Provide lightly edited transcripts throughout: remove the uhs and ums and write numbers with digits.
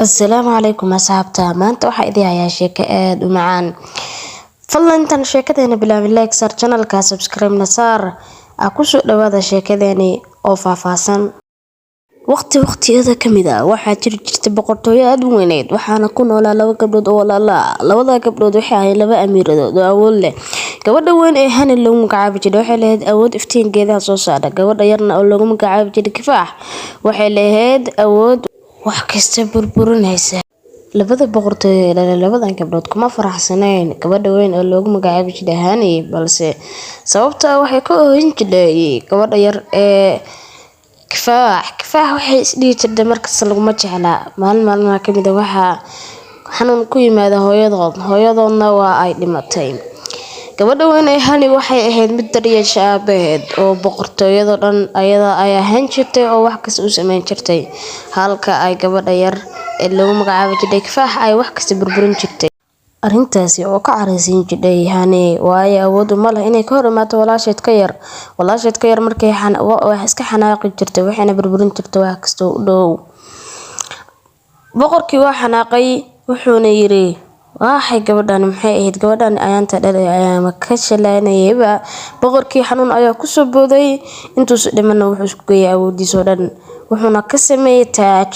Asalaamu calaykum asxaabta. Maanta waxaa idin hayaa sheeko aada u macaan. Fadlan intaan sheekadeena bilaabin, like saar channelka, subscribe na saar. A kusoo dhawaada sheekadeeni oo faahfaahsan. Waqti waqtiyada kamid ah waxaa jiri jirtay boqortooyo aada u weyneyd, waxaana ku noolaa laba gabdhood oo walaala ah. Labada gabdhood waxay ahayd laba amiiradood oo awood leh. Gabadha weyn ee Hani lagu magacaabi jiray waxay lahayd awood iftiin geedaha soo saara. Gabadha yarna oo lagu magacaabi jiray Kifaax waxay lahayd awood wax kasta burburinaysa. Labada boqortooyo ee dhalay labadan gabdhood kuma faraxsanayn gabadha weyn oo loogu magacaabi jiray Hani, balse sababta waxay ka oohin jiray gabadha yar ee Kifaax. Kifaax waxay isdhihi jirtay markasta laguma jeclaa. Maalin maalmaha kamid ah waxaa xanuun ku yimaada hooyadood, hooyadoodna waa ay dhimatay. Gabadha weyn ee Hani waxay ahayd mid daryeesha aabaheed oo boqortooyada dhan ayada ay ahaan jirtay oo wax kasta u sameyn jirtay, halka ay gabadha yar ee lagu magacaabi jiray Kifaax ay wax kasta burburin jirtay. Arrintaasi oo ka caraysiin jiray Hani, waayo awood uma leh inay ka hor imaato walaasheed ka yar. Walaasheed ka yar markay wax iska xanaaqi jirtay, waxayna burburin jirtay wax kasta u dhow. Boqorkii waa xanaaqay, wuxuuna yiri, "Waxay gabadhan maxay ahayd? Gabadhan ayaanta dhalay ayaama ka shalaynayaba." Boqorkii xanuun ayaa kusoo booday. Intuusu dhimana wuxuu isku geeyay awoodiisa oo dhan, wuxuuna ka sameeyay taaj.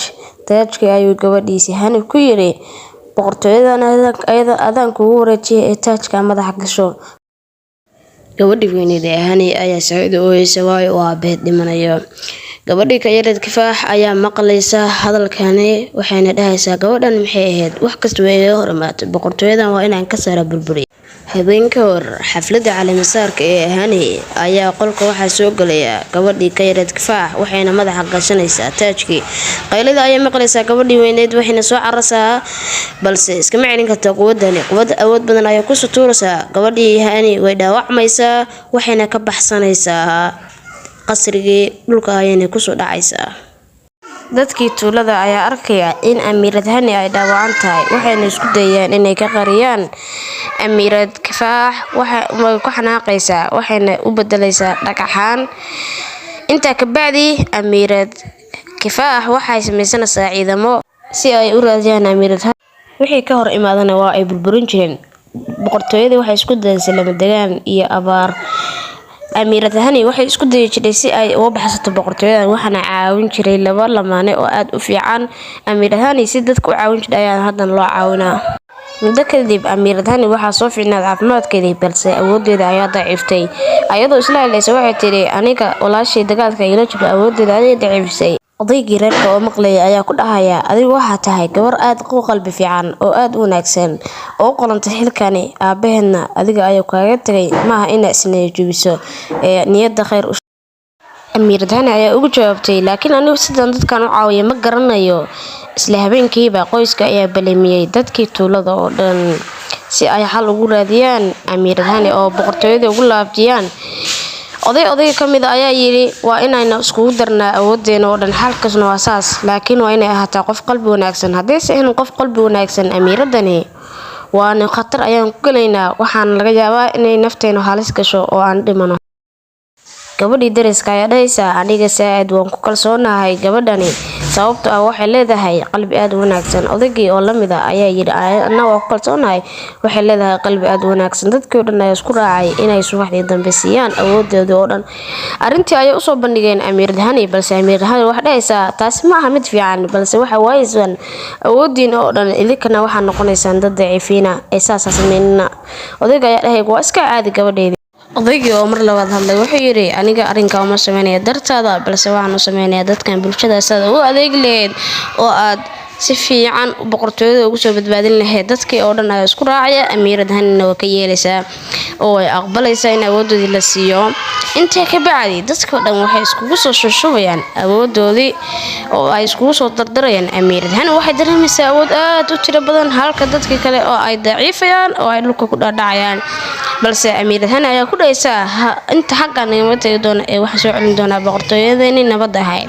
Taajkii ayuu gabadhiisii Hani ku yiri, "Boqortooyadan ayada adaan kugu wareejiyay ee taajka madaxa gasho." Gabadhii weyneyd ee Hani ayaa saaid u ooyeysa, waayo uu aabaheed dhimanayo. Gabadhii ka yareed Kifaax ayaa maqlaysa hadalkani, waxayna dhahaysaa, "Gabadhan maxay ahayd? Wax kasta way iga hor imaatay. Boqortooyadan waa inaan ka saara burburiya." Habeen ka hor xafladda caleemasaarka ee Hani ayaa qolka waxaa soo galaya gabadhii ka yareed Kifaax, waxayna madaxa gashanaysaa taajkii. Qaylada ayay maqlaysaa gabadhii weyneyd, waxayna soo cararaysaa, balse iskama celin kartaa quwadani. Quwad awood badan ayaa kusoo tuuraysaa gabadhii. Hani way dhaawacmaysaa, waxayna ka baxsanaysaa qasrigii, dhulka ayayna kusoo dhacaysaa. Dadkii tuulada ayaa arkaya in amiirad Hani ay dhaawacan tahay, waxayna isku dayayaan inay ka qariyaan amiirad Kifaax. Way ku xanaaqaysaa, waxayna u bedelaysaa dhagaxaan. Intaa ka bacdi amiirad Kifaax waxay sameysanaysaa ciidamo si ay u raadiyaan amiirad Hani. Wixii ka hor imaadana waa ay burburin jireen. Boqortooyadii waxay isku daysay lama degaan iyo abaar. Amiirad Hani waxay isku dayi jirtay si ay uga baxsato boqortooyadan, waxaana caawin jiray laba lamaane oo aada u fiican. Amiirad Hani si dadka u caawin jirtay ayaa haddana loo caawinaa. Muddo kadib amiirad Hani waxaa soo fiicnaaday caafimaadkeedii, balse awoodeeda ayaa daciiftay. Ayadoo isla hadlaysa waxay tidhi, "Aniga walaashay dagaalka igala jirto awoodeeda ayay daciifisay." Odaygii reerka oo maqlayay ayaa ku dhahaya, "Adigu waxaa tahay gabar aad u qalbi fiican oo aada u wanaagsan oo u qalantay xilkani. Aabaheedna adiga ayuu kaaga tagay. Maaha inaa isnaya jubiso ee niyadda khayr u." Amiirad Hani ayaa ugu jawaabtay, "Laakiin anigu sidaan dadkan u caawiya ma garanayo." Isla habeenkiiba qoyska ayaa balamiyey dadkii tuulada oo dhan si ay xal ugu raadiyaan amiirad Hani oo boqortooyada ugu laabjiyaan. Oday odayga ka mid a ayaa yidhi, "Waa inaynu iskugu darnaa awoodeena oo dhan. Xalkaasna waa saas, laakiin waa inay ahaataa qof qalbi wanaagsan. Haddayse ahayn qof qalbi wanaagsan amiiradani, waana khatar ayaan ku gelaynaa, waxaana laga yaabaa inay nafteenu halis gasho oo aan dhimano." Gabadhii dariska ayaa dhahaysa, "Aniga saaid waan ku kalsoonahay gabadhani, sababtoo ah waxay leedahay qalbi aada u wanaagsan." Odaygii oo lamid ah ayaa yidhi, "Anna waa ku kalsoonahay, waxay leedahay qalbi aada u wanaagsan." Dadkii oo dhan ayaa isku raacay inay subaxdii dambe siiyaan awoodoodii oo dhan. Arrintii ayay usoo bandhigeen amiirad Hani, balse amiirad Hani waxay dhahaysaa, "Taasi ma aha mid fiican, balse waxa waayeysaan awoodiina oo dhan, idinkana waxaa noqonaysaan dad daciifiina ee saasa sameynina." Odayga ayaa dhahay, "Waa iska caadi gabadheedii." Odaygii oo mar labaad hadlay wuxuu yidhi, "Aniga arrinka uma sameynaya dartaada, balse waxaan u sameynayaa dadkan bulshada saad u adeegi lahayd oo aad si fiican boqortooyada ugu soo badbaadin lahayd." Dadkii oo dhan ayaa isku raacaya. Amiirad Hanina waa ka yeelaysaa oo ay aqbalaysaa in awoodoodii la siiyo. Intaa ka bacdi dadkoo dhan waxay iskugu soo shushubayaan awoodoodii oo ay iskugu soo dardarayaan. Amiirad Hani waxay dareemaysaa awood aad u tiro badan, halka dadkii kale oo ay daciifayaan oo ay dhulka ku dhadhacayaan. Balse amiirad Hani ayaa ku dhahaysaa, "Inta xaggan nagama tegi doona ee waxaan soo celin doonaa boqortooyadeeni nabad ahayd."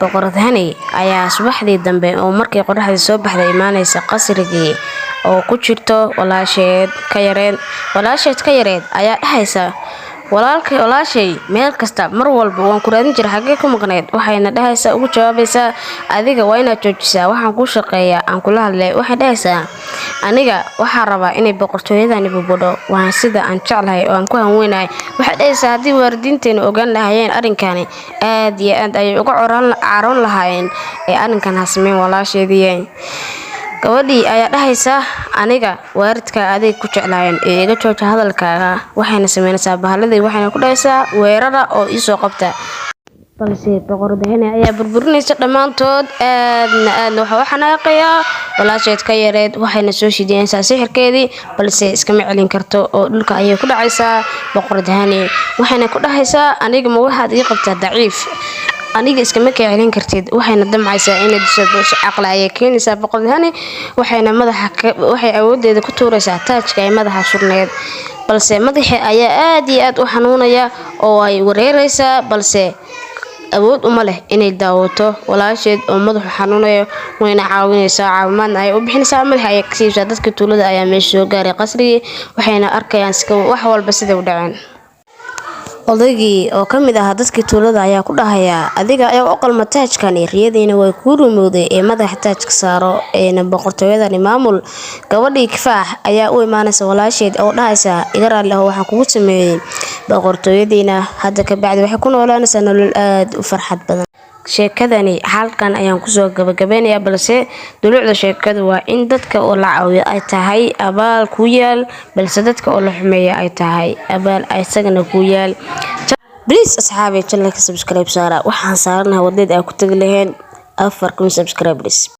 Boqorad Hani ayaa subaxdii dambe oo markii qoraxdii soo baxday imaanaysa qasrigii oo ku jirto walaasheed ka yareed. Walaasheed ka yareed ayaa dhahaysa Walaalkay, walaashay, meel kasta mar walba waan ku raadin jiray, xaggee ku maqnayd? Waxayna dhahaysaa, ugu jawaabaysaa, adiga waa inaad joojisaa, waxaan kuu shaqeeyaa aan kula hadlay. Waxay dhahaysaa, aniga waxaa rabaa inay boqortooyadani burbudho, waan sida aan jeclahay oo aan ku hanweynahay. Waxay dhahaysaa, haddii waalidiinteena ogaan lahaayeen arrinkani, aad iyo aad ayay uga caroon lahaayeen, ee arrinkan ha sameyn walaasheedii. Gabadhii ayaa dhahaysa, aniga waalidka adeeg ku jeclaayeen ee iga jooja hadalkaaga. Waxayna sameynaysaa bahaladii, waxayna ku dhahaysaa, weerara oo iisoo qabta. Balse boqoradahani ayaa burburinaysa dhammaantood. Aadna aadna waxa u xanaaqayaa walaasheed ka yareed. Waxayna soo shiidinaysaa sixirkeedii, balse iskama celin karto oo dhulka ayay ku dhacaysaa boqoradahani. Waxayna ku dhahaysaa, aniga ma waxaad ii qabtaa daciif? Aniga iskama kaa celin kartid. Waxayna damcaysaa inay disho, balse caqli ayay keenaysaa boqoradahani. Waxayna madaxa, waxay awoodeeda ku tuuraysaa taajka ay madaxa surneed, balse madaxii ayaa aad iyo aad u xanuunaya oo ay wareeraysaa, balse awood uma leh inay daawato walaasheed oo madaxu xanuunayo. Wayna caawinaysaa, caawimaadna ayay u bixinaysaa, madaxa ayay ka siibsaa. Dadka tuulada ayaa meesha soo gaaray qasrigii, waxayna arkayaan wax walba siday u dhaceen. Odaygii oo ka mid ahaa dadkii tuulada ayaa ku dhahayaa, adiga ayaa u qalma taajkani, riyadiina way kuu rumowday, ee madaxa taajka saaro eena boqortooyadani maamul. Gabadhii Kifaax ayaa u imaanaysa walaasheed oo dhahaysa, iga raalli aho waxaan kugu sameeyey. Boqortooyadiina hadda ka bacdi waxay ku noolaanaysaa nolol aad u farxad badan. Sheekadani halkan ayaan kusoo gabagabeynayaa, balse dulucda sheekadu waa in dadka oo la caawiyo ay tahay abaal ku yaal, balse dadka oo la xumeeyo ay tahay abaal isagana ku yaal. Please asxaabi, channelka subscribe saara. Waxaan saaranahay wadeed ay ku tagi laheen 4000 subscribers.